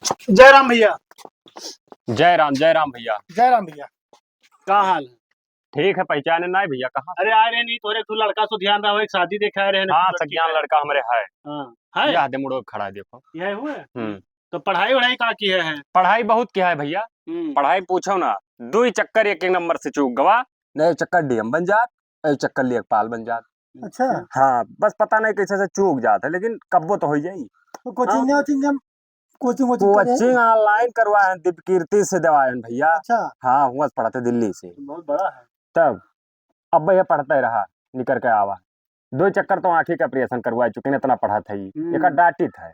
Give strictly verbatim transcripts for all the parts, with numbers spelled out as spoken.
जय राम भैया। जय राम, जय राम भैया। जय राम भैया। का हाल है? ठीक है, पहचाने नाहीं भैया, कहाँ? अरे, आए रहे नहीं, तोरे तू लड़का से ध्यान रहा, एक शादी देखे आए रहे हैं, हाँ, लड़की सज्ञान का। लड़का हमरे है। हाँ, है? यह दे मुड़ो खड़ा है, देखो। यह हुए? हम्म। तो पढ़ाई वढ़ाई का किहे है? पढ़ाई बहुत किहा है भैया। हम्म। पढ़ाई पूछो ना, दुई चक्कर एक एक नंबर से चूक गवा, नहीं चक्कर डीएम बन जात, एक चक्कर लेखपाल बन जात। अच्छा। हाँ, बस पता नहीं कैसे से चूक जात है, लेकिन कब्बो तो हो जाई। तो कोचिंग हाँ। वोचिंग, कोचिंग वोचिंग करे? कोचिंग ऑनलाइन करवाए हैं, दीपकीर्ति से देवाए हैं भैया। अच्छा। हाँ, हुआ से पढ़ते दिल्ली से। बहुत बड़ा है। तब अब भैया पढ़ते रहा, निकर के आवा। दो चक्कर तो आँखी के ऑपरेशन करवा चुके हैं, इतना पढ़त है, हम्म। एकर डांटित है,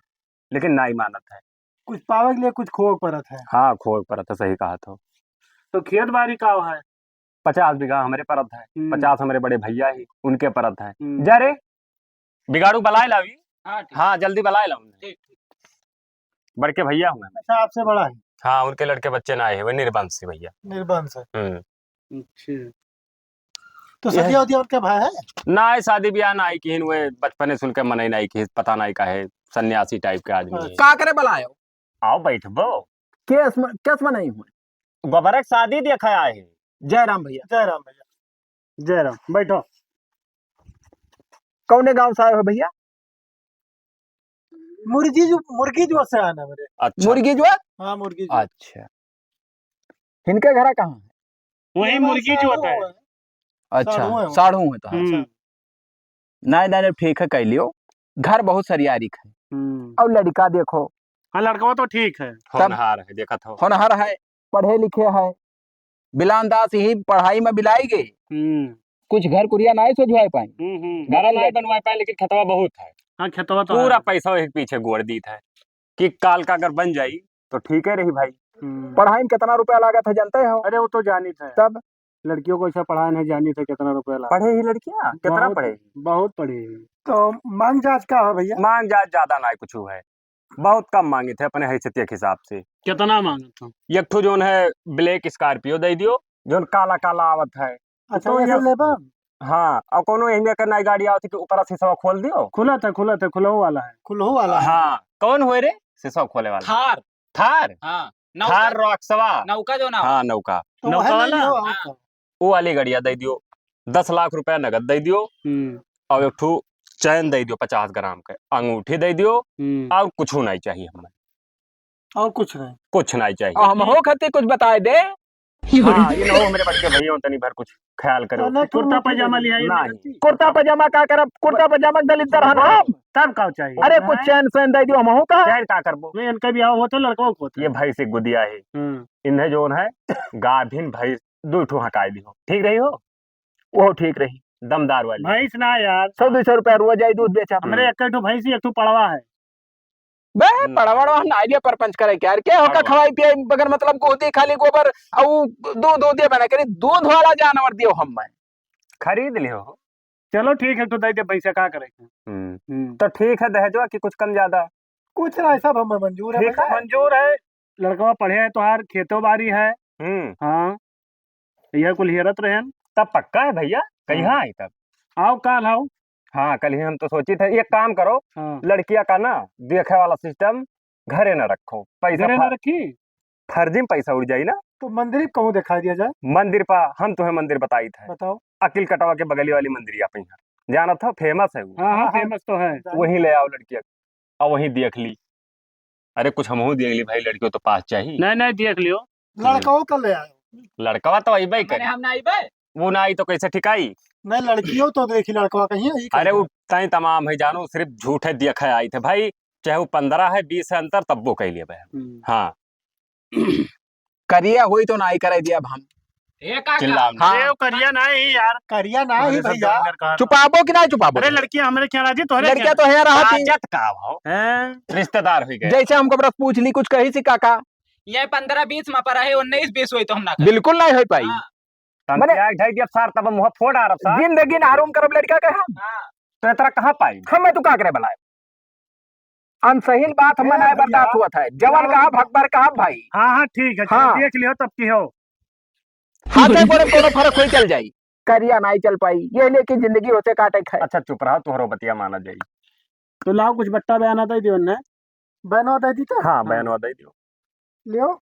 लेकिन नाहीं मानत है। कुछ पावे के लिए कुछ खोए के परत है। हाँ, खोए के परत है, सही कहत हो। तो खेत बाड़ी का है? पचास बीघा हमरे परत है, हम्म। पचास हमरे बड़े भैया ही, उनके परत है। हम्म। जा रे, बिगाड़ू बलाए लावी। हाँ, ठीक। हाँ, जल्दी बलाए लाऊ। ठीक, ठीक। बड़के भैया हुए। अच्छा, आपसे बड़ा है? हाँ, उनके लड़के बच्चे ना आए हैं, वे निर्वंश है भैया। निर्वंश है। हम्म। अच्छा। तो यह सदिया उदिया उनके भाई है? ना, शादी ब्याह ना आई किहिन, वे बचपने से उनके मनई ना आई किहिन, पता ना काहे सन्यासी टाइप के आदमी है। अच्छा। का करे बलायो? आओ बैठबो। केस म-, केस में नहीं हुए। गोबरक शादी देखे आए हैं। जय राम भैया। जय राम भैया। जय राम, बैठो। कौने गांव से आए हो भैया? मुर्गी जो, मुर्गी जो से आना मेरे। अच्छा। मुर्गी जो? हाँ, मुर्गी जो। अच्छा। इनके घरा कहाँ है? वही ये मुर्गी जो होता है। साढ़ू है। अच्छा, साढ़ू है वो। साढ़ू है तो। हम्म। अच्छा। नहीं, नहीं, ठीक है, कह लियो। घर बहुत सरियारिक है। हम्म। और लड़का देखो। हाँ, लड़कवा तो ठीक है। तब होनहार है, देखत हो। होनहार है, पढ़े लिखे है। बिलान दास यही पढ़ाई में बिलाई गए। हम्म। कुछ घर कुरिया नाहीं सजवाए पाए। हम्म, हम्म। घर नाहीं बनवाए पाए, लेकिन खेतवा बहुत है। हाँ, खेतवा तो पूरा है। पैसा एक पीछे गोड़ दीत है कि काल का अगर बन जाई तो ठीक है रही भाई। हम्म। पढ़ाई में कितना रुपया लागत है जानते हो? अरे, वो तो जानित है। तब? लड़कियों को ऐसा पढ़ाए नहीं जानित है कितना रुपया लागत। पढ़े ही लड़कियां? कितना बहुत, पढ़े? बहुत पढ़े ही। तो मांग जांच का है भैया? मांग जांच ज्यादा ना कुछ है, बहुत कम मांगित है अपने हैसियत के हिसाब से। कितना मांगत हो? एक ठो जोन है Black Scorpio दे दियो, जोन काला काला आवत है। अच्छा, तो ऐसे ये लेबा? हाँ, और कोनो यही में के नई गाड़ी आवत है कि ऊपर शीशा खोल दियो। खुलत है, खुलत है, खुलहु वाला है। खुलहु वाला है। हाँ, कौन होए रे शीशा खोले वाला? थार। थार? हाँ, नौका। थार रॉक्सवा। नौका जो ना हो। हाँ, नौका। तो नौका वही ले वाला? लियो, और हाँ। का? वो वाली गड़िया दे दियो, दस लाख रुपया नगद दे दियो, हम्म। और एक ठो चैन दे दियो पचास ग्राम के, अंगूठी दे दियो, हम्म। और कुछ नहीं चाहिए हमें। और कुछ नहीं? कुछ नहीं चाहिए। और हम हो खातिर कुछ बताए दे। हाँ, ये लो, मेरे बड़के भैया, तनी भर कुछ ख्याल करो। हाँ, नहीं, कुर्ता पैजामा लिया है नहीं। कुर्ता पैजामा का करब? कुर्ता पैजामा दलिद्दर हन हम। तब का चाहिए? अरे, कुछ चैन सैन दे दियो, हम हो का? चैन का करबो? नहीं, इनका भी आओ, वो तो लड़का होता है। ये भैंस एक गुदिया है। हम्म। इन्हें जोन है, गाभिन भैंस दो ठो हकाई दियो, ठीक रही हो? वो ठीक रही। दमदार वाली। भैंस ना यार। सौ दो सौ रुपया रोज आई दूध बेचा। हमरे एक ठो भैंस ही, एक ठो पड़वा है। बे, हम्म। पड़वा वड़वा हम ना आइडिया परपंच करे क्या? क्या होका पड़वा। खवाई पियाई बगैर मतलब गोदी खाली गोबर, अउ दूध, दूध ये बना करी, दूध वाला जानवर दियो हम मैं। खरीद लियो। चलो ठीक है, तो दे दे पैसा, का करे? हम्म। हम्म। तो ठीक है, दहेजवा की कुछ कम ज्यादा? कुछ ना, सब हमें मंजूर है ठीक है। भैया। मंजूर है, लड़कवा पढ़े है, तोहार खेतो बाड़ी है। हम्म। हाँ, यह कुल हेरत रहेन। तब पक्का है भैया, कहिया हाँ। आई तब? आओ, काल आओ। हाँ, कल ही हम तो सोचित है, एक काम करो, हाँ। लड़किया का ना देखे वाला सिस्टम घरे ना रखो, पैसा घरे ना फर-, रखी? फर्जी में पैसा उड़ जाई ना। तो मंदिर कहूँ दिखाई दिया जाए? मंदिर पा हम तुम्हें मंदिर बताई थे। बताओ। अकिल कटवा के बगली वाली मंदिर यहाँ पे, यहाँ जानत हो, फेमस है वो। हाँ, हाँ, हाँ, हाँ। फेमस तो है। वहीं ले आओ लड़किया, और वहीं देख ली। अरे, कुछ हमहू देख ली भाई, लड़कियों तो पास चाहिए। नहीं, नहीं, देख लियो। लड़कवा का ले आयो। लड़कवा तो अइबे करे। हम ना अइबे। वो ना आई तो कैसे ठिकाई? नहीं, लड़कियों तो देखी, लड़कवा कहीं है, अरे, वो तय तमाम है, जानो, सिर्फ झूठ है, देखे आई थे भाई, चाहे वो पन्द्रह है, बीस है अंतर, तब वो कह लिया भाई। हम्म। हाँ। करिया होई तो नाई करे दिया अब हम। ए काका। चिल्लाओ ना। हाँ। ए, वो करिया ना ही यार। करिया ना ही भैया। चुपाबो कि ना चुपाबो? अरे लड़कियां हमरे क्या राजी, तोहरे लड़कियां क्या? तो है रहा थी। आजत का भाव? हैं? रिश्तेदार हुई गए। जैसे हमको बस पूछ ली, कुछ कही सी काका। ये पन्द्रह बीस में पड़ा है, उन्नीस बीस हुई तो हम ना करें। बिल्कुल नहीं हो पाई। हाँ। तम मने क्या ढाई दिया सार, तब मुंह फोड़ आ रहा सार। जिंदगी ना आराम करब लड़का के हम। हाँ। तो इतना कहाँ पाई? हम मैं तू का करे बुलाए? अनसहीन बात हम ए, मनाए भैया। बर्दाश्त हुआ था। जवन कहा भगबर कहा भाई। हाँ, हाँ, ठीक है, हाँ। देख लियो तब की हो। हाथे गोड़े में कोनो फर्क होई चल जाई। करिया नाई चल पाई। ये लेके जिंदगी होते काटे खाए। अच्छा, चुप रहा, तोहरो बतिया माना जाई। तो लाओ कुछ बट्टा बयाना दे दियो ने। बयानवा दे दी तो? हाँ, हाँ। बयानवा दे दियो। लियो,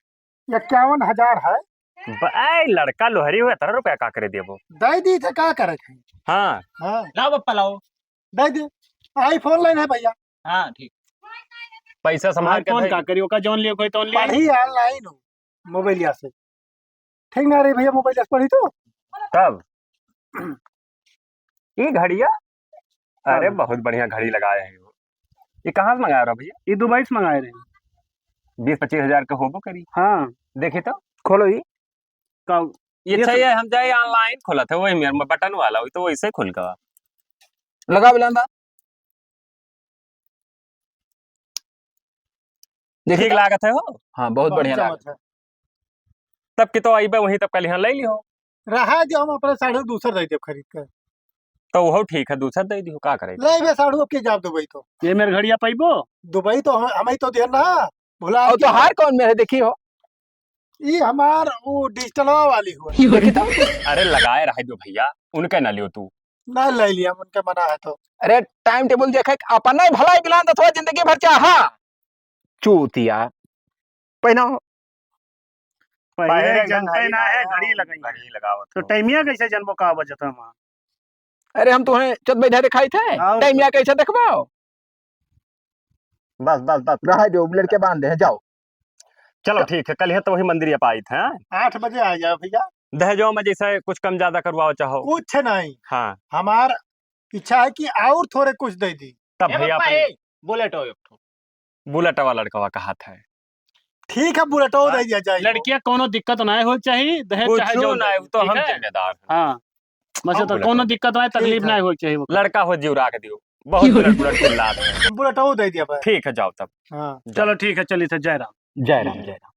इक्यावन हजार है। ब-, ए, लड़का लोहरी हुए, अतरा रुपया का करे देबो? दे दी थे, का करे थे? हाँ। हाँ। लाओ बप्पा, लाओ। दे दे। iPhone लेना है भैया। हाँ, ठीक। पैसा संभाल के iPhone दे। का करी, ओका जौन लियो कोई तौन लियो। पढ़ी online हो, मोबाइलिया से। ठीक ना रे भैया, मोबाइलिया से पढ़ी तो? तब? ई घड़िया? अरे, हाँ। बहुत बढ़िया घड़ी लगाए हैं वो। ये कहाँ से मंगाया रहा भैया? ये दुबई से मंगाए रहे। बीस पच्चीस हजार का होबो करी। हाँ। देखी तो। खोलो ही। का? ये ये अच्छा, सब ये हम जाए online खोला था, वही मेरे में बटन वाला, वही तो वैसे खुल गवा। लगा बुलांदा। देखी ठीक तो? लागत है हो? हाँ, बहुत बहुत बढ़िया चमक लागत। है। तब कि तो अइबे वहीं, तब कल यहाँ ले लिहो। रहा जो हम अपने साढ़ू दूसर दे देब खरीद के। तो वो ठीक है, दूसर दे दिहो, का करे? ले बे साढ़ू, अब के जाब दुबई तो। ये मेरे घड़िया पाइबो? दुबई तो हम, हम ही तो देन ना, भुला और के। तो हार कौन में है, देखी हो? ई हमार वो डिजिटलवा वाली हुआ। देखी तो। अरे लगाए रहे दो भैया, उनके ना लियो तू। ना ले लिया, उनके मना है तो। अरे time table देखे, अपना ही भलाई बिलान दथवा जिंदगी भर चाहा। चूतिया। पहना हो। पहले पहले जनते जनते ना ना है, हो, घड़ी लगाई। घड़ी लगावत तो हो। टाइमिया कैसे जनबो का बजत है वहाँ? अरे हम तुम्हें चत बैठा दिखाई थे, और टाइमिया कैसे देखबाओ? बस, बस, बस। रहा जो लड़के बांध दे हैं, जाओ। चलो, चल। ठीक है, कल यहाँ तो वही मंदिर ये पाई थे, हाँ? आठ बजे आ जाओ भैया। दहेजों में जैसे कुछ कम ज्यादा करवाओ चाहो। कुछ नहीं। हाँ। हमार इच्छा है कि और थोड़े कुछ दे दी। तब ए भैया पप्पा, अपन ए, बुलेट हो एक ठो। बुलेट वाला लड़कवा कहा था। ठीक है, बुलेटो हाँ? दे दिया जाए। लड़कियां कोनो दिक्कत ना हो चाहिए, दहेज चाहे कुछ जो ना, दे, वो तो ठीक हम है? जिम्मेदार हैं। हाँ। बस हाँ, तो बुलेटो। कोनो दिक्कत ना, तकलीफ ठीक है। ना हो चाहिए वो। लड़का हो जीव राख दियो, बहुत बुलेट, बुलेट चिल्लात है। बुलेटो दे दिया भाई। ठीक है, जाओ तब। हाँ। जाओ। चलो ठीक है, चलिए तो जय राम। जय राम, जय राम।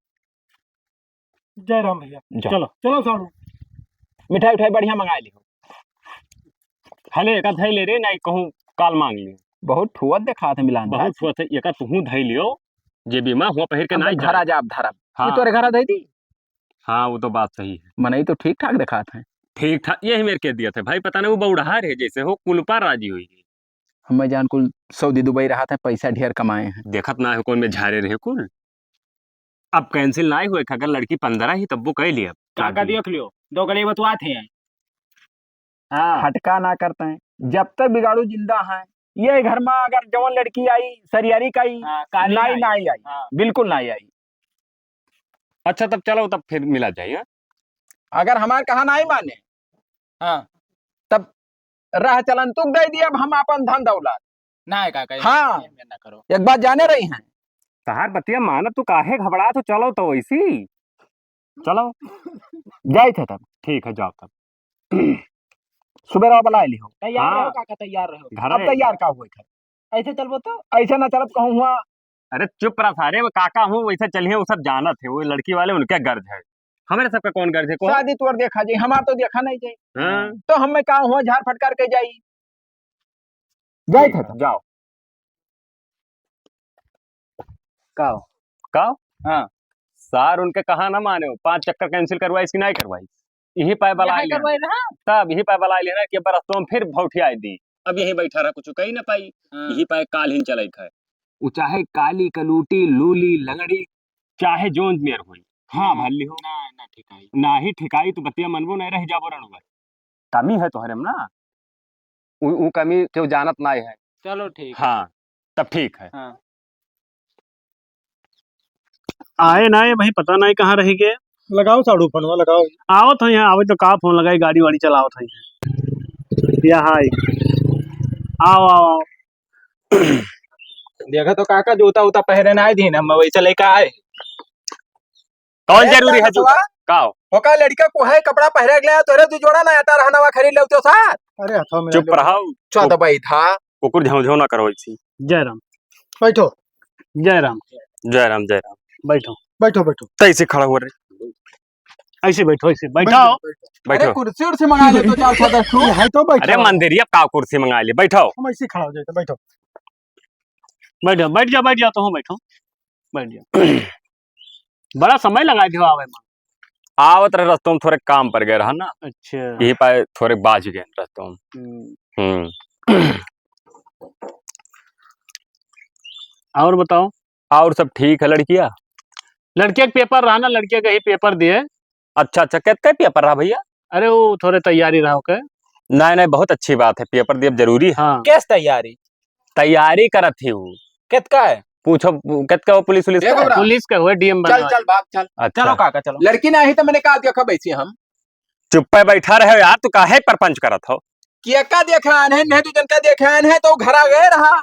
जय राम भैया। जाओ। चलो, चलो साढ़ू। मिठाई उठाई बढ़िया मंगा लियो। हले एका धई ले रे, नहीं कहूँ काल मांग लियो। बहुत ठुअत देखात है मिलान बहुत दास। ठुअत है, एका तुहूँ धई लियो, जे बीमा हुआ पहिर के अब नहीं घरा जाए। जाब धरब। हाँ। ये तोरे घरा धई दी? हाँ, वो तो बात सही है। मनई तो ठीक ठाक देखात है। ठीक ठाक, यही मेरे के दिया था भाई, पता नहीं वो बौड़हा रहे जैसे हो, कुल पर राजी हुई। हमें जान कुल सऊदी दुबई रहा था, पैसा ढेर कमाए हैं। देखत ना है कौन में झारे रहे कुल। अब cancel नाई हुए, अगर लड़की पंद्रह ही तब वो कह लिया। काका देख लियो, दो गले बतुआत हैं। हाँ। हटका ना करते हैं। जब तक बिगाड़ू जिंदा है, ये घर में अगर जवन लड़की आई, सरियारी का आई, हाँ, काली नाई, नाई। नाई आई। हाँ। बिल्कुल नाई आई। अच्छा, तब चलो, तब फिर मिला जाए, हाँ? अगर हमार कहा नाई माने, हाँ। तब राह चलन तुक दे दिया, अब हम अपन धन दौलत। ना है काका, हाँ। ये ना करो। एक बात जाने रही हैं। तहार बतिया मानत तू काहे घबरात हो, चलो तो वैसी। चलो। जाइत है तब। ठीक है, जाओ तब। सुबेरा बुला लिहो। तैयार हाँ। रहो काका, तैयार रहो। घर अब है। तैयार का हुए थे? ऐसे चलबो तो? ऐसे ना चलब कहूँ हुआ। अरे चुप रह सारे, वो काका हूँ, वैसे चलिए, वो सब जानत है, वो लड़की वाले उनके गर्ज है, हमारे सबका कौन गर्ज है, कौन? शादी तोर देखा जाए, हमार तो देखा नहीं जाए। हाँ। तो हमें का हुआ, झाड़ फटकार के जाई, जाए ठीक थे है, तो। जाओ। का हो? का हो? हाँ। सार उनके कहा ना माने हो, पांच चक्कर cancel करवाई, इसकी नहीं करवाई, यही पाए बलाई यहाँ लेना। करवाई ना? तब यही पाए बलाई लेना कि बरस तो हम फिर भौठिया दी। अब यही बैठा रहा, कुछ कही ना पाई, हाँ। यही पाए काल ही चलाई खाए। वो चाहे काली, कलूटी, लूली, लंगड़ी, चाहे जोन मेर होई। हाँ, हम्म। भल्ली हो। ना, ना ठिकाई। ना ही ठिकाई, तो बतिया मनबो नहीं रह जाबो रणुआ। कमी है तोहरे में ना, उ, उ कमी केहू जानत नाई है। चलो ठीक है। हाँ, तब ठीक है। हाँ। आए ना, ये भाई पता नहीं कहाँ रह गए। लगाओ साढ़ू फोनवा, लगाओ। आवत है यहाँ, आवे तो का फोन लगाई, गाड़ी वाड़ी चलावत है यहाँ। यहाँ आई। आओ, आओ, आओ। देखा तो काका, जूता उता पहरे ना आए दिन, हम वैसे लेके आए। कौन ए, जरूरी है जूता? का हो? ओका लड़का को है कपड़ा पहरे के लिए, तोरे दू जोड़ा ना आता रहना वा खरीद लेते हो साथ। अरे हथवा में चुप रहो। चुप। दबाई था। कुकुर झाँव झाँव ना करो ऐसी। जय राम। बैठो। जय राम। जय राम, जय राम। बैठो। बैठो, बैठो। तो ऐसे खड़ा हुआ रहे। ऐसे बैठो, ऐसे बैठो। बैठो। बैठो। अरे कुर्सी उर्सी मंगा ले, दो चार छह दस ठो। ये है तो बैठो। अरे मंदिरिया का कुर्सी मंगा ले, बैठो। हम ऐसे खड़ा हो जाते, बैठो। बैठो, बैठ जाओ, बैठ जाओ, तो हम बैठो। बैठ जाओ। बड़ा समय लगा दियो आवे में। आवत रहे रस्तों में, थोड़े काम पर गए रहा ना। अच्छा। यही पाए थोड़े बाज गए रस्तों में। हम्म। हम्म। और बताओ। और सब ठीक है लड़किया? लड़किया के पेपर रहा ना, लड़किया के ही पेपर दिए। अच्छा, अच्छा, केतका पेपर रहा भइया? अरे, वो थोड़े तैयारी रहा ओके। नहीं, नहीं, बहुत अच्छी बात है, पेपर दिए जरूरी है। हाँ। केस तैयारी? तैयारी करत ही वो। केतका है? पूछो, केतका वो पुलिस उलिस का है? पुलिस का हुआ, डीएम चल, बनवा। चल, भाग, चल। अच्छा। चलो काका, चलो। लड़की नहीं तो मैंने कहा, देखो वैसे हम। चुप्पे बैठा रहे यार, तू काहे परपंच करत हो? केका देखे आन है, नहीं तू जनका देखे आन है, तो घरा गए रहा।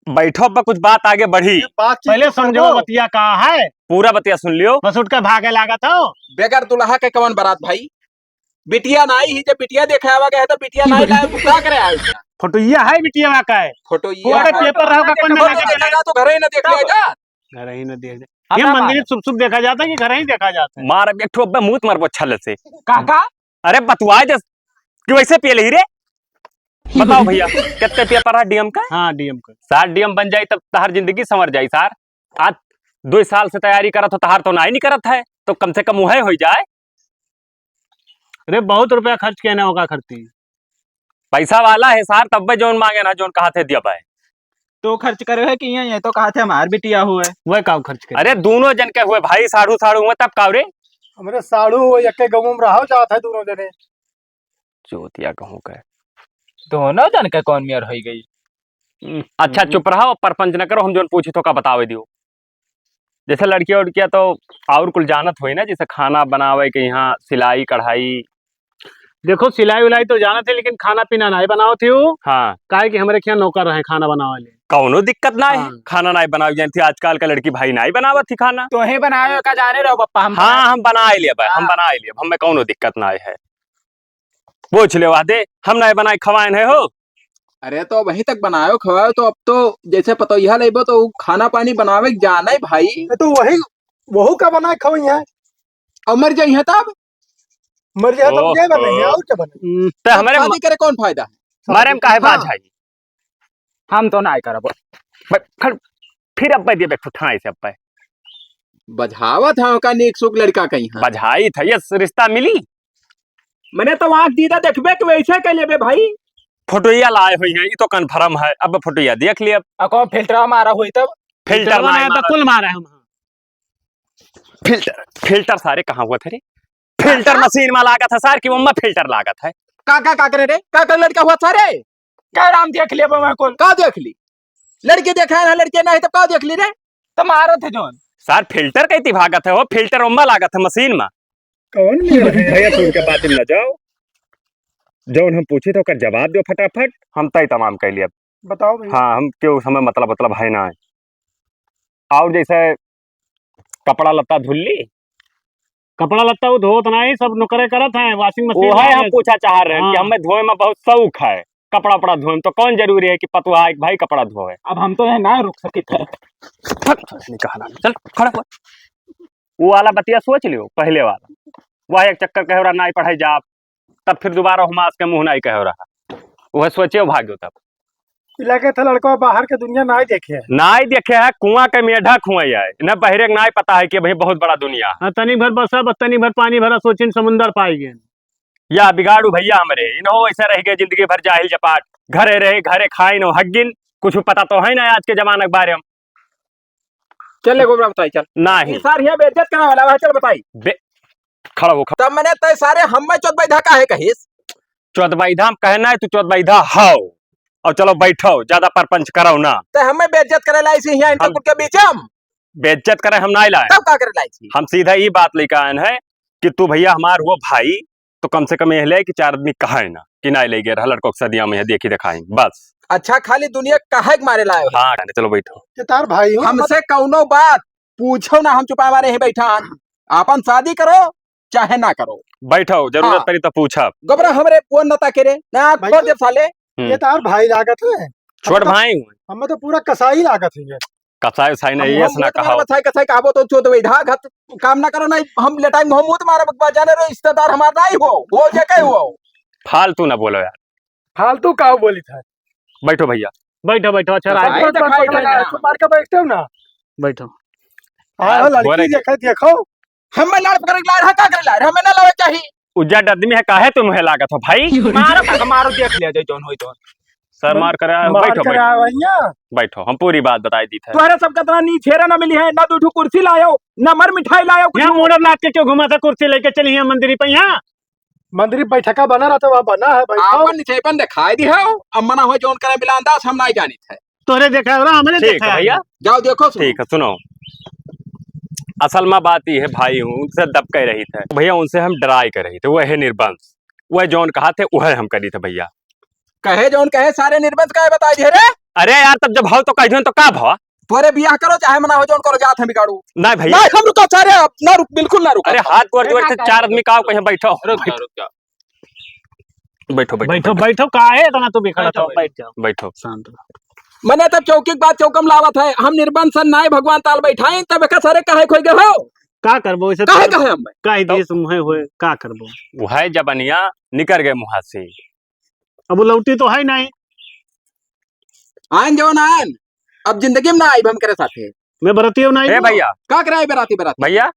बैठो, अब कुछ बात आगे बढ़ी। बातचीत पहले तो समझो, बतिया का है? पूरा बतिया सुन लियो। बस उठ के भागे लागत हो। बेगर दुल्हा के कवन बारात भाई? बिटिया नाई ही, जब बिटिया देखे आवा गए तो बिटिया नाई लाए, तू का करे आए? फोटोइया है बिटिया का है? फोटोइया। पेपर रहा का कौन फोटो लगे? देखा तो घर ही ना देख लिया जा। घर ही ना देख लिया। ये मंदिर में शुभ शुभ देखा जाता है कि घर ही देखा जाता है? मार अब एक ठो अब्बे मूत मारबो छल्ले से। का, का? अरे बतवाए दे कि वैसे पिए लही रे। बताओ भइया, कितने पेपर है डीएम का? हाँ, डीएम का। सार डीएम बन जाई तब तहार जिंदगी संवर जाई सार। आज दो साल से तैयारी करत हो, तहार तो नाई नहीं करत है, तो कम से कम उहे हो जाए। अरे बहुत रुपया खर्च किया ना होगा खर्ची। पैसा वाला है सार, तब्बे जौन मांगे ना, जौन कहा थे दिया पाए। तो खर्च करे है कि ये, ये तो कहा थे हमार बिटिया हुए। वह काव खर्च करे? अरे दोनों जन के हुए भाई, साढ़ू साढ़ू हुए तब काव रे? हमरे साढ़ू हुए, एक के गाँव में रहो जात है दोनों जने। चोतिया कहूँ के। दोनों जन के कौन मेर होई गई? हम्म, अच्छा, हम्म। चुप रहो, परपंच न करो, हम जौन पूछी तो का बतावे दियो। जैसे लड़किया उड़किया तो और कुल जानत होई ना, जैसे खाना बनावे के यहाँ, सिलाई, कढ़ाई। देखो, सिलाई उलाई तो जानत है, लेकिन खाना पीना नहीं बनावत ही हूँ। हाँ। काहे कि हमरे यहाँ नौकर रहे खाना बनावे ले। कौनो दिक्कत ना है, हाँ। खाना नहीं बनावे जानती, आजकल का लड़की भाई नहीं बनावत ही खाना। तो ही बनावे का जाने रहो पप्पा, हम हाँ, बनाए। हम बनाए लेब, हम हाँ। बनाए लेब, हमें कौनो दिक्कत ना है। पूछ ले वादे, हम नहीं बनाए खवाए नहीं हो। अरे तो वहीं तक बनायो खवायो, तो अब तो जैसे पतोहिया लेबो तो उ खाना पानी बनावे के जाने भाई। ए, तो वही, वहू का बनाए खवाई है। और मर जाई है तब? मर जाए तब ओहो। क्या बनाई है, और क्या बनाई? हम्म, तो हमारे शादी म-, करे कौन फायदा है? मारे में काहे हाँ। बाझ आई? हम तो नाय करब। ब-, खड़-, फिर अब दे बे ठुठाई से अब। बझावत है ओका नीक सुख लड़का कहीं है। बझाई था, ये रिश्ता मिली? मने तो आँख दीदा देखबे के वैसे के लेबे भाई। फोटोइया लाए हुई हैं, ये तो confirm है। अब फोटोइया देख लिया। आ कौन फिल्टरवा मारा हुई तब? फिल्टर फिल्टरवा ना ना है तो मारा। कुल मारा है हम। फिल्टर, फिल्टर सारे कहाँ हुआ था रे? फिल्टर मशीन में लागत है सार, कि ओम्मा फिल्टर लागत है। का, का, का करे रे? का, का लड़का हुआ था रे? का राम देख लेबे मैं कुल? का देख ली? लड़के देखे हैं, लड़के नहीं, तब का देख ली रे? तो मारत है जौन। सार, फिल्टर कइती भागत है हो, फिल्टर ओम्मा लागत है मशीन में। कौन मेर है? भैया, तू उनके बात में न जाओ, जौन हम पूछी तो ओकर जवाब दो फटाफट, हम तय तमाम कर लिया। बताओ भैया। हाँ, हम क्यों समय मतलब, मतलब है ना। और जैसे कपड़ा लत्ता धुल ली? कपड़ा लत्ता वो धोत नहीं, सब नौकरे करत हैं, washing machine ओहे है। हम पूछा चाह रहे हैं कि हाँ। हमें धोए में बहुत शौक है, कपड़ा उपड़ा धोए में, तो कौन जरूरी है कि पतोहा एक भाई कपड़ा धोए? अब हम तो यहाँ ना रुक सकित है। चल, चल, निकाल, चल, खड़ा हो। वो वाला बतिया सोच लियो, पहले वाला। वह एक चक्कर कहे रहा, "नाई पढ़ाई जाब।" तब फिर दोबारा हम आज के मुँह नाई कहे रहा। वह सोचे भाग्यो तब। ई लगे था लड़का बाहर के दुनिया नाई देखे है। नाई देखे है, कुआं के मेढक हुआ है। न बहिरे के नाई पता है कि भाई बहुत बड़ा दुनिया है। हाँ, तनी भर बसा, बस तनी भर पानी भरा, सोचिन समुंदर पाई गए। या बिगाड़ू भैया हमरे, इन्हों ऐसे रह गए जिंदगी भर जाहिल जपाट। घरे रहे, घरे खाइन और हगिन, कुछ पता तो है ना आज के जमाने के बारे में। चल ले गोबरा बताई, चल। नाही। ई सार हियाँ बेइज्जत करने वाला है, चल बताई। बे-, खड़ा हो, खड़ा। तब मने तय सारे हम्मे चोद बैधा काहे कहिस? चोद बैधा हम कहे ना, तू चोद बैधा हौ। और चलो बैठो, ज्यादा परपंच करो ना। तय हम्मे बेइज्जत करे लाई सी हियाँ इनके हम कुल के बीच में? बेइज्जत करे हम नाई लाए। तब का करे लाई सी? हम सीधा ई बात लेके आए हैं कि तू भैया हमार हुआ भाई, तो कम से कम यह ले कि चार आदमी कहे ना कि नाई ले गए रहा लड़कों के सदिया में, यह देखी दिखाई बस। अच्छा, खाली दुनिया कहे के मारे लाए हो? हाँ, चलो बैठो। ये तार भाई हो? हमसे कौनो बात पूछो ना, हम चुपा मारे ही बैठा। आपन शादी करो चाहे ना करो। बैठो, जरूरत हाँ। पड़ी तो पूछब। गोबरा हमरे वो नता के रे, ना भाई खोल दे साले। हम्म। ये तार भाई लागत है। छोट हम तो, भाई हुए। हमें तो पूरा कसाई लागत है ये। कसाई उसाई नहीं, हम, ये हम से ना वो तो कहो। कसाई, कसाई कहबो तो चोद वैधा घत काम ना करो, नहीं हम लेटाई मुँह मुँह मारब, बकवास जाने रो, रिश्तेदार हमार नहीं हो, हो जे कहे हो। फालतू ना बोलो यार। फालतू का बोली था? बैठो भैया। बैठो, बैठो, अच्छा, बैठो, राज। बैठो, बैठो, बैठो, बैठो। मार के बैठते हो ना। बैठो। हाँ, हाँ, लड़की बोले देखो, देखो। हमें लाड़ पकड़ के ला रहा, का करे ला रहा? हमें ना लावे चाहिए। उज्जट आदमी है, काहे तुम है लागत हो भाई? मारो, काका, मारो, देख लिया जाए जौन होई तौन। सर मार करे आयो, मार बैठो, करे बैठो। आयो भैया। बैठो, हम पूरी बात बताई दीत है। तोहरे सब कतना नीचेरा ना मिली है, ना दू ठो कुर्सी लायो, ना मर मिठाई लायो, कुछ यहाँ मूड़न नाथ के क्यों घुमा था कुर्सी लेके चली है मंदिर पे यहाँ? मंदिर बैठका बना रहता, वहाँ बना है, बैठो। आपन निचेपन दिखाई दी है, अब मना हो जौन करे मिलान दास, हम नहीं जानित है। तोहरे देखा है, हमरे ठीक देखा है है। भैया। जाओ देखो, सुनो। ठीक है, सुनो। असल में बात ये है भाई, उनसे दबके रही थे भैया, उनसे हम डराई के रही थे, वह है निर्बंस, वह जौन कहा थे वह हम करी थे भैया। कहे जौन कहे सारे निर्बंस काहे बताई दे रे? अरे यार, तब जब हो तो कह दियो तो का भवा? तोरे बियाह करो चाहे मना हो जौन करो, जात हम बिगाड़ू। नहीं भैया। नहीं, हम रुको सारे, अब ना रुक, बिल्कुल ना रुको। अरे हाथ गोड़ जोड़ के चार आदमी का आओ कहीं बैठो। रुक जा, रुक जा। बैठो, बैठो, बैठो, बैठो। बैठो, काहे इतना तू बिखरत हो? बैठो, बैठ जाओ। बैठो। शांत रहो। मने तब चौकी के बात चौकम लावत है, हम निर्बंसन नाय भगवान ताल बैठाई, तब एका सारे काहे खोई गए हो? का करबो इसे काहे तो? कहे हम? काहे तो दिए से मुहे हुए, का करबो? वो है जबनिया निकर गए मुहा से। अब वो लौटी तो है नहीं। आन जौन आन, अब जिंदगी में ना आइब हम करे साथे। मैं बरतियो नहीं ए हूँ। भैया। का कराए बराती बराती? भैया,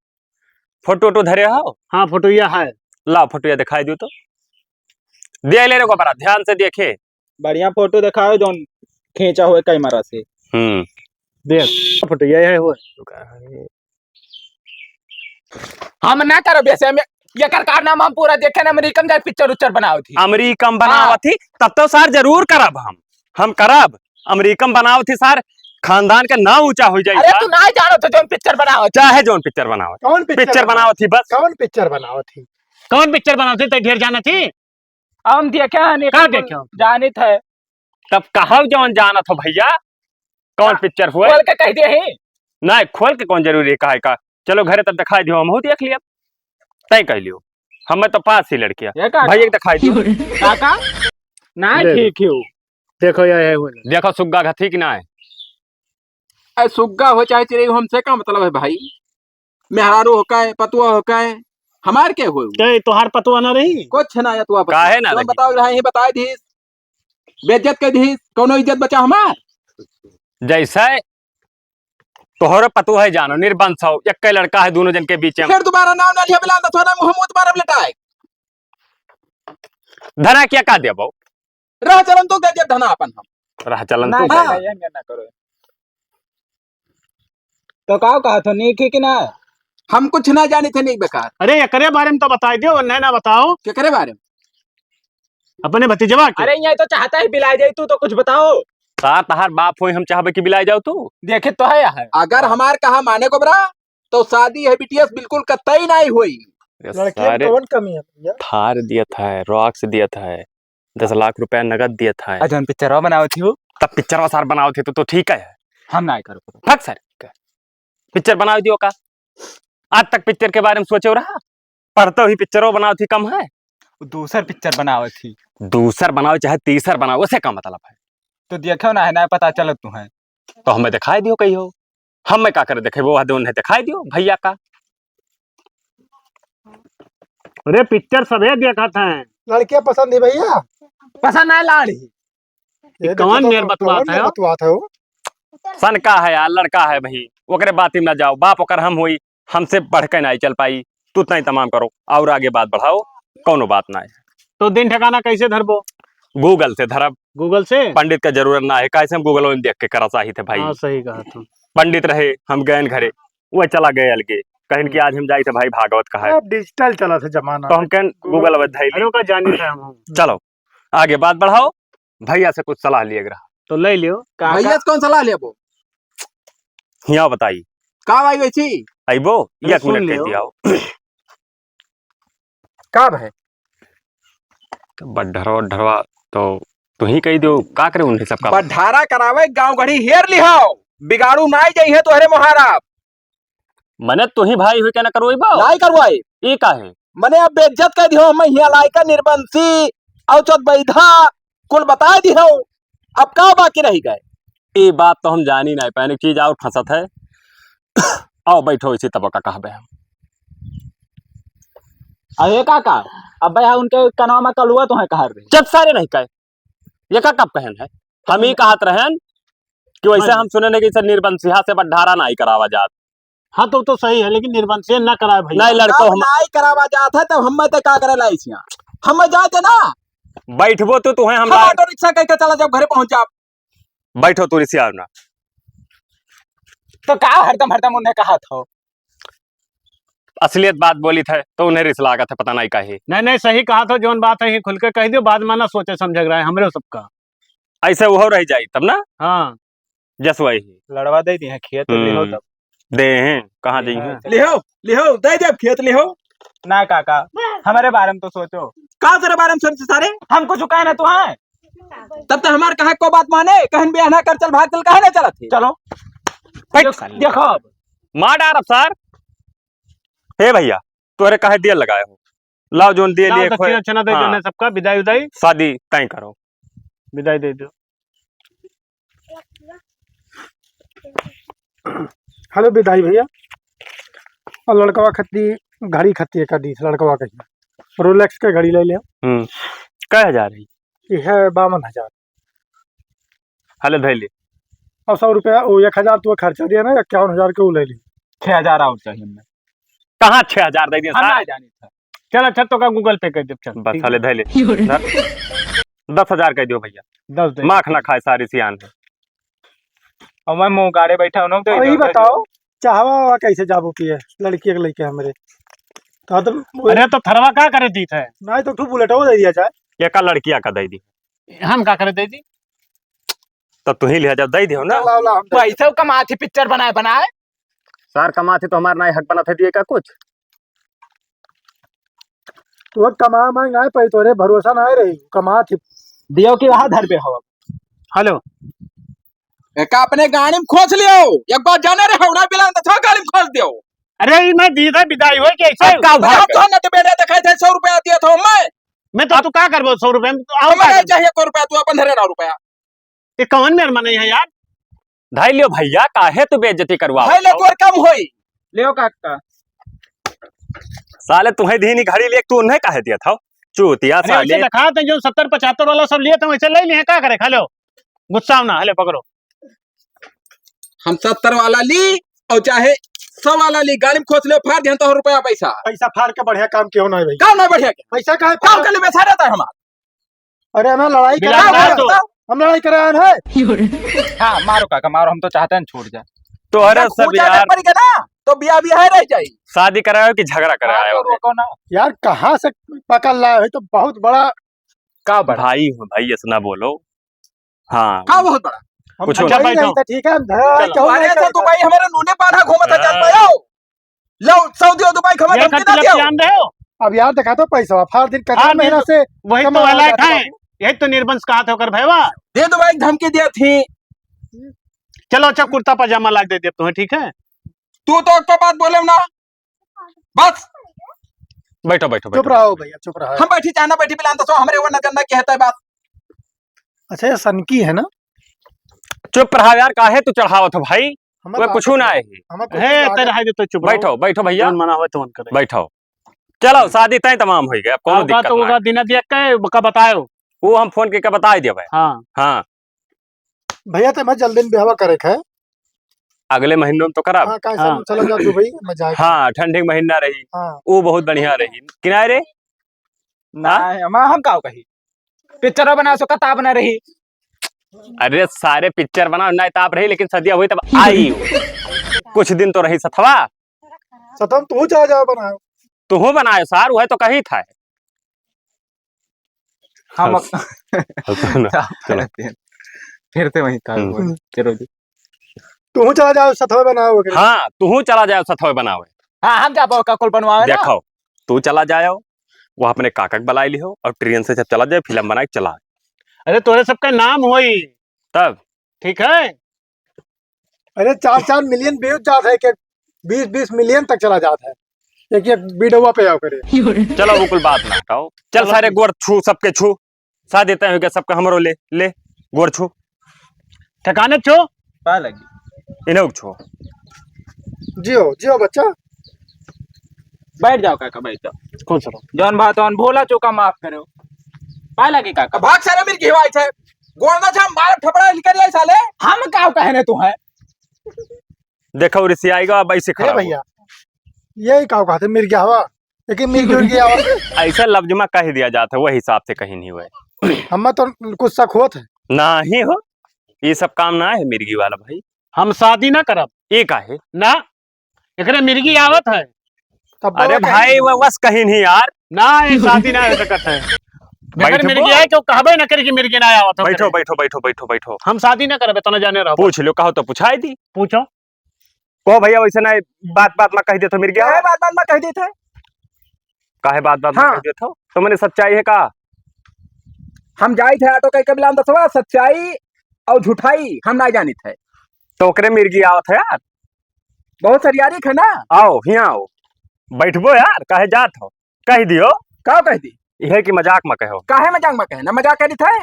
फोटो वोटो धरे हो? हाँ, फोटो यह है। लाओ, फोटो यह दिखाई दो तो। दे ले रे को बड़ा ध्यान से देखे। बढ़िया फोटो दिखाओ, जौन खींचा हुए कैमरा से। हम्म। देख, फोटो यह है हुए। हम ना करब ऐसे, हम एकर कारनामा हम पूरा देखे ना, अमेरिकन जाए पिक्चर उच्चर बनावत ही। अमेरिकन बनावत हाँ। ही, तब तो सर जरूर करब हम। हम करब, अमेरिकन बनावत ही सर, खानदान का नाम ऊंचा हो जाए अरे सर। तू ना जानो तो जौन पिक्चर बनावत ही। चाहे जौन पिक्चर बनावत। कौन पिक्चर पिक्चर बनावत? बनावत ही बस। कौन पिक्चर बनावत ही? कौन पिक्चर बनावत ही? ते ढेर जानत ही? हम देखे हैं, नहीं का तो देखे हो? जानित है। तब कहब जौन जानत हो भैया, कौन हाँ, पिक्चर हुए? खोल के कह दे ही। नहीं, खोल के कौन जरूरी है, काहे का? चलो घरे तब दिखाई दियो, हमहू देख लिया। तय कह लियो, हमें तो पास ही लड़किया। ये का भैया का? दिखाई दियो। का का? ना ले। ठीक ही हो। देखो, ये है हुए। देखो सुग्गा घथी कि ना है? ए, सुग्गा हो चाहे चिड़ै हो, हमसे का मतलब है भाई? मेहरारू हो का है, पतुआ हो का है, हमार के हो? ते तोहार पतुआ ना रही? कुछ ना, या तू आप काहे ना तुम रही? बताओ, रहा ही बताए दीस, बेइज्जत कर दीस, कौनो इज्जत बचा हमार? जैसे तोहरे पतुआ है जानो, निर्बंस हो, एक लड़का है दोनों जन के बीच में। फिर दोबारा नाम ना लिया, बिलान तो थोड़ा मुंह मुंह तुम्हारा लटाए। धरा क्या का देबो? रह चलन तो दे दे धना अपन हम। रह चलन ना, तो ना, दे। ये ना करो। तो का कहा थो, नीक ही कि ना? हम कुछ ना जानी थे, नीक बेकार। अरे, एकरे बारे में तो बताई दियो, नहीं ना बताओ। केकरे बारे में? अपने भतीजवा के। अरे, ये तो चाहता ही बिलाए जाई, तू तो कुछ बताओ। का तहार बाप होई, हम चाहबे कि बिलाए जाओ तू? देखे तो है यहाँ। अगर हमार कहा माने को बरा, तो शादी है बीटीएस बिल्कुल कतई नहीं हुई। ये लड़के में सारे कौन कमी है भैया? थार दिया था, रॉक्स दिया था, दस लाख रुपया नगद दिया था। आ जौन पिक्चरवा बनावत ही हो? तब पिक्चरवा सार बनावत ही तो, तो ठीक है। हम ना करो। फक सर, पिक्चर बनावत ही हो का? आज तक पिक्चर के बारे में सोचे रहा? पढ़ते ही पिक्चरवा बनावत ही कम है? दूसर पिक्चर बनावत ही। दूसर बनाओ चाहे तीसर बनाओ, उसे का मतलब है? तो देखो ना है, ना पता चलत तू है। तो हमें दिखाई दियो कहियो। हम मैं का करे देखे, वो हद उन्हें दिखाई दियो भैया का। अरे पिक्चर सबे देखत हैं। लड़के पसंद ही भैया। पसंद ना लाड़ी। ये कौन देखो तो मेर कौन बतुआत मेर है? बतुआत है वो? सन का है यार, लड़का है भाई, ओकरे बात में ना जाओ, बाप ओकर हम होई, हमसे बढ़ के नहीं चल पाई। तू इतना ही तमाम करो और आगे बात बढ़ाओ, कौनो बात ना है। तो दिन ठिकाना कैसे धरबो? Google से धरब। Google से? पंडित का जरूरत ना है, कैसे हम Google में देख के करा चाहिए थे भाई। हाँ, सही कहा तू। पंडित रहे, हम गए घरे, वो चला गए अलगे, कहन कि आज हम जाई थे भाई भागवत कहा है। अब digital चला था जमाना। तो हम कहन Google में धैली। अरे ओका जानी था हम। चलो, आगे बात बढ़ाओ, भैया से कुछ सलाह लिए रहा। तो ले लियो। का, भैया का? से कौन सलाह लेबो? हिया बताई। का भाई वैसी? अइबो? अरे एक सुन मिनट लियो। कहती आओ। का भाई? तो बड्ढरवा, वड्ढरवा तो तू ही कही दो, का करे उन्हें सबका? बड्ढारा करावे गाँव घड़ी हेर लिहाओ, बिगाड़ू नाई जाई है तोहरे मोहारा। मने तू ही भाई हुई के ना करवाई बा? नाई करवाई। ई का है? मने अब बेइज्जत कर दिहो, हम हिया लायका निर्बंसी, औचत बैधा, कुल बताए दिहो। अब का बाकी रह गए? ई बात तो हम जानी नहीं पाए, एक चीज और फंसत है। आओ बैठो इसी तब का कहबे हम। अरे काका, अब भाई उनके कनवा में कलुआ तो है कह रहे। जब सारे नहीं कहे, ये का कब कहन है? हम ही कहत रहन कि वैसे हाँ। हम सुने नहीं कि इसे निर्बंसिहा से बंडारा नहीं करावा जात। हाँ, तो, तो सही है, लेकिन निर्बंध से ना कराए भैया। नहीं, लड़को तब हम नाई करावा जात है, तब हमें ते का करे लाइस यहाँ? हमें जाते ना, बैठबो तू, तुहे हम हम ला- ऑटो रिक्शा कह के चला जाब, घरे पहुँच जाब। बैठो तू, रिसियाव ना। तो का हरदम हरदम उन्हें कहा था? असलियत बात बोली थे तो उन्हें रिस लागत है, पता नहीं काहे। नहीं, नहीं, सही कहा था, जौन बात है, यही खुल के कह दियो, बाद में ना सोचे समझे रहे हमरे सबका। ऐसे वो रह जाई तब ना। हाँ। जस वही। लड़वा दे दिए खेत, हम्म। लिहो तब। दे हैं, कहाँ दे हैं? लिहो, लिहो, दे दे अब खेत, लिहो। ना काका, हमारे बारे में तो सोचो। का तेरे बारे में सोचे सारे? हम कुछ कहे ना तू है। तब तो हमार कहा को बात माने, कहन बियाह ना कर, चल भाग, चल, कहे ना चलत है? चलो। फट देख-, साले। देखो अब। मार डारब सर। हे भैया, तोरे काहे दिया लगाए हो? लाओ जोन दिए लाओ लिए दक्षिणा खोए। उक्षिणा दे हाँ। देने सबका, विदाई उदाई। शादी तय करो। विदाई दे दो। हेलो विदाई भैया, और लड़कवा खत्ती घड़ी खत्ती एक दी, लड़कवा कही Rolex के घड़ी ले ले। हम्म, कै हजार है? ये है बावन हजार। हले धैले। और सौ रुपया, वो एक हजार तू खर्चा दिया ना, इक्यावन हजार के वो ले ली। छह हजार और चाहिए हमें। कहाँ छह हजार दे दिया हम सार? ना जानी था। चल अच्छा, तो का Google Pay कर दे, चल। बस, ठीक है। हले धैले। धर। दस हजार कह दियो भैया। दस दे। माख ना खाए सारी सियान है। और मैं मुंह गाड़े बैठा हूँ, तो और ये इधर उधर बताओ, चाहवा वावा कैसे जाबो पिए लड़की के लेके हमरे? तो, तो अरे तो थरवा का करे दी थे? नहीं तो तू बुलेटो दे दिया जाए। ये का लड़किया का दे दी? हम का करे दे दी? तब तू ही ले जा, दे दियो ना। लाओ, लाओ, हम दे पैसा कमा थी पिक्चर बनाए, बनाए। सार कमा थी तो हमार नाई हक बना थे दिए का कुछ? तो कमा मांग आए पे तोरे भरोसा ना आए रही, कमा थी। दियो कि वहाँ धर पे हो। हेलो। एका अपने गाड़ी में खोस लियो, एक बार जाने रे हौड़ा बिलान तो गाड़ी में खोस दियो। अरे, ई मैं दी था विदाई होए के ऐसे। अब का उधार अब कर? तो न तो बेटा दिखाई थे, सौ रुपया दिया था मैं। मैं तो अब तू का करबो सौ रुपया में? तो आओ हमें का नहीं करबो? चाहिए को रुपया, तू अपन धरे रहो रुपया। ये कौन मेर मने है यार? धाई लियो भैया, काहे तू बेइज्जती करवाओ? धाई ले, तोर कम होई। लियो काका। साले तुम्हें दीनी घड़ी ले, तू उन्हें काहे दिया था? चूतिया अरे, साले। वैसे दिखा तो जो सत्तर पचहत्तर वाला सब लिए थे, वैसे ले लिए, का करे? खा लो, गुस्सा ना, हले पकड़ो। हम सत्तर वाला ली और चाहे सौ वाला ली, गाड़ी में खोस ले, फाड़ दिहन तो रुपया पैसा। पैसा फाड़ के बढ़िया काम कियो ना है भाई। काम ना बढ़िया के? पैसा काहे काम फाड़? के लिए बेचारा था हमार। अरे हमें लड़ाई बिलाल करे आए हैं। तो। हम लड़ाई करे आए हैं। हाँ, मारो काका, मारो, हम तो चाहते हैं छूट जाए। तो अरे जब सब पूजा यार। जब पड़ी गया ना, तो बिया बिया है रह जाई। शादी कराओ कि झगड़ा कराओ? हाँ, तो रोको ना। यार कहाँ से पकड़ लाए हो? तो बहुत बड़ा का बड़ा? भाई हो भाई, ऐसा ना बोलो। हाँ। का बहुत बड़ा? हम कुछ अच्छा, भाई बैठो। नहीं, तो ठीक है, हम झगड़ा चलो। क्यों अरे नहीं तो करते? दुबई हमारे नूने पाना घूमत है, जान हाँ। पायो। लो, सऊदी और दुबई खबर ये धमकी खर्च ना लग दियो। जान रहे हो? अब यार देखा तो पैसा, फाड़ दिन कटा हाँ, महीना तो से वही तो कमावा वाला जाता है। बाबू। यही तो निर्बंस कहा था ओकर भैया। दे दुबई धमकी दिया थी। चलो अच्छा, कुर्ता पजामा लाग दे दिया तुम्हें, ठीक है? तू तो एक तो बात बोले ना, बस। बैठो, बैठो, चुप बैठो, रहो बैठो। भैया, चुप रहो। हम बैठी, चाहे ना बैठी, बिलान तो सो हमरे वो न करना कहता है बात। अच्छा, ये सनकी है ना? चुप रहा यार, काहे तू चढ़ावत हो भाई? हमें वो तो कुछ आदत ना है। है। हमें कुछ हे, आदत तेरे है। हाय दे तो चुप रहो। बैठो, बैठो भैया। जौन मना होए तौन करे। बैठो। चलो, शादी तय तमाम हो गया, अब कोनो आओगा दिक्कत तो ना होगा है। दिना दिया के बका बतायो। वो हम फोन करके बता ही देबे। हाँ। हाँ। भैया, तो मैं जल्दी में ब्याहवा करे के है। अगले महीनों में तो करब। हाँ, काहे से हाँ। हम चला जात दुबई, मैं जाए के। हाँ, ठंडी के महीना रही। हाँ। वो बहुत बढ़िया रही। किनारे? ना, हाँ? हम, हम काव कही? पिक्चर बना सो, किताब ना रही। अरे, सारे पिक्चर बनाओ, ना किताब रही, लेकिन सदिया हुई तब आई। कुछ दिन तो रही सथवा। सथवा में तू चला जाओ बनाओ। तू बनाए सार, वह तो कही था। हम हंस। हंसो ना। क्या चलो। करते हैं? फिर से वही था, हम्म। वो। चलो जी। तू चला जाओ, सथवे बनाओ ओकरे। हाँ, तू चला जाओ, सथवे बनावे। हाँ, हम जाबो का कुल बनवावे ना। देखो, तू चला जाओ, वो अपने काका के बुलाई लिहो और ट्रेन से जब चला जाए, फिल्म बना के चला। अरे, तोरे सबका नाम होई। तब? ठीक है? अरे, चार चार मिलियन व्यूज जात है, के बीस बीस मिलियन तक चला जात है, एक एक वीडियो पे आओ करे। चलो, वो कुल बात ना हटाओ। चल, चलो, सारे ठीक। गोड़ छू, सबके छू। साथ देते हैं, सबका हमरो ले, ले, गोड़ छू। ठिकाने छू। पा लगी। इन्हें छू। जियो, जियो बच्चा। बैठ जाओ काका, बैठ जाओ। खुश रहो। जौन बात, जौन भोला चोका माफ करो। पा लगी काका। भाग सारे मिल के हिवाई थे। गोड़ ना छा, मार थपड़ा निकल जाए साले। हम का कहने तू है? देखो, रिसियाई गा, अब ऐसे ए खड़ा हुआ। भैया, यही का कहते मिर्गियावा? लेकिन मिर्गी उर्गी आवत है। ऐसा लफ्ज में कह दिया जाता है, वही हिसाब से कहीं नहीं हुआ है। हमें तो कुछ शक होत है। नहीं हो, ये सब काम ना है मिर्गी वाला भाई। हम शादी ना करब। ये का है? ना, एकरे मिर्गी आवत है। तब अरे बाबा भाई, कहीं वो बस कहीं नहीं यार। ना, ये शादी ना हो सकत है। अगर बैठबो। मिर्गी आए, क्यों कहबे ना करी कि मिर्गी ना आवत है बैठो, करे। बैठो, बैठो, बैठो, बैठो। हम शादी ना करबे, तना जाने रहो। पूछ लो, कहो तो पुछाई दी। पूछो। कहो भैया, वैसे ना बात बात में कह देत हो मिर्गी काहे आवत। बात बात में कह देत है? काहे बात बात में हाँ। कह देत हो? तो मैंने सच्चाई है का? हम जाइत है ऑटो कह के बिलान दसवा, सच्चाई और झूठाई हम ना जानित है। तो ओकरे मिर्गी आवत है यार। बहुत सरियारी है ना। आओ, हियाँ आओ। बैठबो यार, काहे जात हो? कह दियो। का कह दी? यह कि मजाक में कहो। काहे मजाक में कहे? ना मजाक करित है।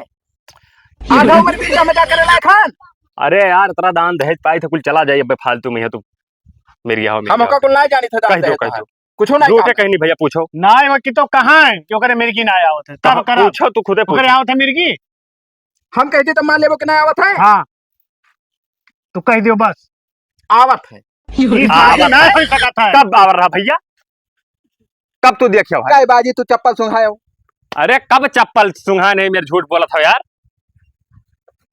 आधा उम्र बीत का मजाक करे लायक हन। अरे यार, इतना दान दहेज पाई था, कुल चला जाए, अब फालतू में है तू। मिर्गी आओ, हम मिर्गी ओका आओ। कुल ना जानित है, कह जानते दो, हैं कह कहाँ। दो। कुछ ना झूठे कहा। कहीं नहीं भैया, पूछो। ना, वो कि तो कहाँ है कि ओकरे मिर्गी ना आवत है? तब कहाँ? करा। पूछो, तू खुदे ओकरे पूछो। आवत है मिर्गी? हम कहते तो मान लेबो कि ना आवत है। हाँ, तू कह दियो बस। आवत है। ई शादी आवत ना है। हो सकत है। कब आवर रहा भैया? कब तू देखियो है? काहे बाजी तू चप्पल सुंघायो? अरे कब चप्पल सुंघा नहीं, मेरे झूठ बोलत हो यार।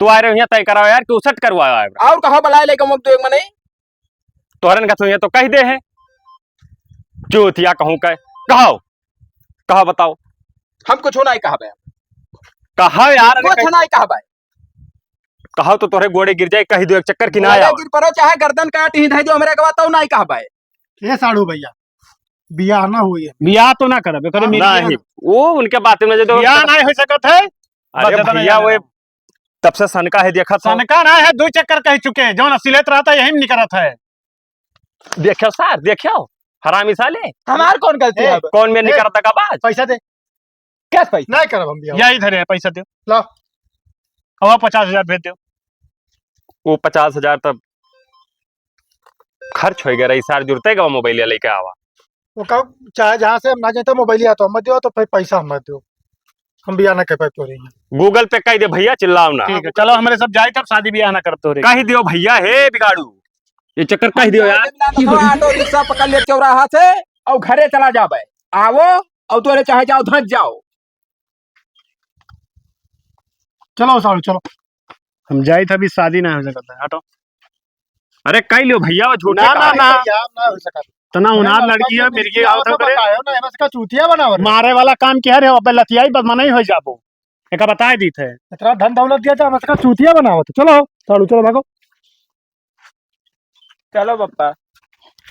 तू आ रहे हो यहाँ तय कराओ यार, कि उसट करवाओ यार। और कहो बुलाए लेके मुख दो एक मने। तोहरन का तो ये तो कह दे है। चूतिया कहूँ कह, कहो, कहो बताओ। हम कुछ नहीं कहबे। कहो यार, अरे कुछ कह-, नहीं कहबे। कहो तो तोहरे गोड़े गिर जाए, कह दो एक चक्कर की ना गोड़े आवे। गिर पड़ो, चाहे गर्दन काट ही दे दो, हमरे के बात तो नहीं कहबे। ए साढ़ू भैया, बियाह ना हुई है। बियाह तो ना करब, एकरे हाँ। मिर्गी नहीं, ना। वो उनके बात में जो तो बियाह नहीं हो सकत है। अरे बस इतना भैया, जाने वो रहो। तब से सनका है, देखा था। सनका ना है, दो चक्कर कह चुके हैं, जौन असलियत रहता है, यही में निकलत है। देखो सर, देखो, हरामी साले। हमार कौन गलती ए, है? कौन में ए, निकलता का बात? पैसा दे। कैश पैसा? नहीं करब हम बियाह। या इधर है, पैसा दो। ला। अब पचास हजार भेज दो। वो पचास हजार तब खर्च हो गया रही, सार जुड़ते गवा मोबाइल लेके आवा। वो का चाहे जहाँ से हम ना जाते मोबाइल या तो हम मत दियो, तो फिर पैसा हम मत दियो। हम बियाह ना कर पाए तोरे यहाँ। Google Pay कह दे भैया, चिल्लाओ ना। ठीक है, चलो हमरे सब जाए, तब शादी बियाह ना करब तोरे। कह दियो भैया, हे बिगाड़ू, ये चक्कर कह दियो यार। ऑटो रिक्शा पकड़ ले चौराहा से और घरे चला जाबे। आवो और तोरे चाहे जाओ, धंस जाओ। चलो साढ़ू, चलो। हम जाइत है, अभी शादी ना हो सकत है, हटो। अरे कह लियो भैया, वो झूठे ना, कहा ना, है। ना। बियाह ना हो सकत। तना अरे उनार लड़का लड़की है, के मिर्गी मिर्गी आवत आवत है करे। बतायो ना, एमे से का चूतिया बनावत है। मारे वाला काम किया रे, अबे लतियाई बदमनाई हो जाबो। एका बताए दीत है। इतना धन दौलत दिया था, एमे से का चूतिया बनावत है। चलो, साढ़ू, चलो भागो। चलो पप्पा।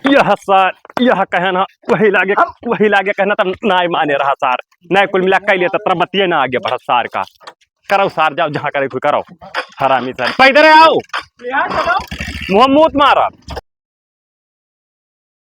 यह सार, यह कहना, वही लागे, हम वही लागे कहना, तब नाई माने रहा सार। नाई कुल मिला कह लिया, तब बतिये ना आगे बढ़त सार का। करो सार, जाओ जहाँ करे कोई करो। हरामी सार। पैदल आओ। यहाँ चलो। मुँह मूत मारा।